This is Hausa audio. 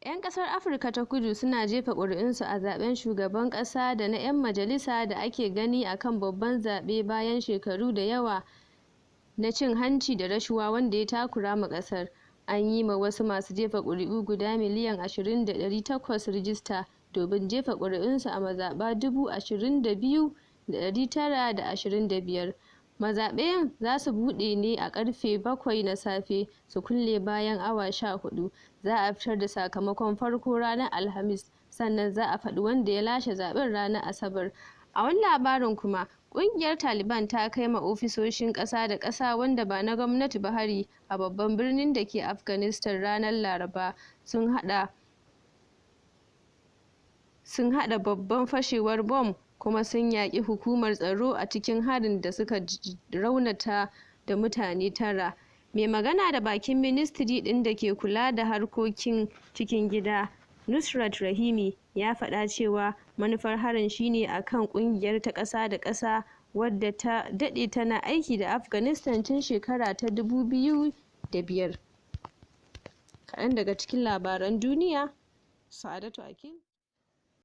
'Yan kasar Afirka ta Kudu suna jefa kuri'unsu a zaben shugaban kasa da na 'yan majalisa da ake gani akan babban zabe bayan shekaru da yawa na cin hanci da rashawa wanda ya takura ma kasar. An yi ma wasu masu jefa kuri'u guda miliyan 20.8 rajista domin jefa kuri'unsu a mazaba 22,925. Mazaben za su bude ne a karfe 7 na safe su kulle bayan awa 14. Za a fitar da sakamakon farko ranar Alhamis sannan za a faɗi wanda ya lashe zaben ranar Asabar. A wani labarin kuma, kungiyar Taliban ta kai ma ofisoshin kasa da kasa wanda ba na gwamnati ba hari a babban birnin da ke Afghanistan ranar Laraba, sun hada babban fashewar bom kuma sun yaki hukumar tsaro a cikin harin da suka raunata da mutane tara. Mai magana da bakin ministry din da ke kula da harkokin cikin gida, Nusrat Rahimi, ya faɗa cewa manufar harin shi ne a kan kungiyar ta kasa da kasa, wadda ta dade tana aiki da Afghanistan tun shekara ta 2005. Kaɗan daga cikin labaran duniya. Sa'adatu Akil.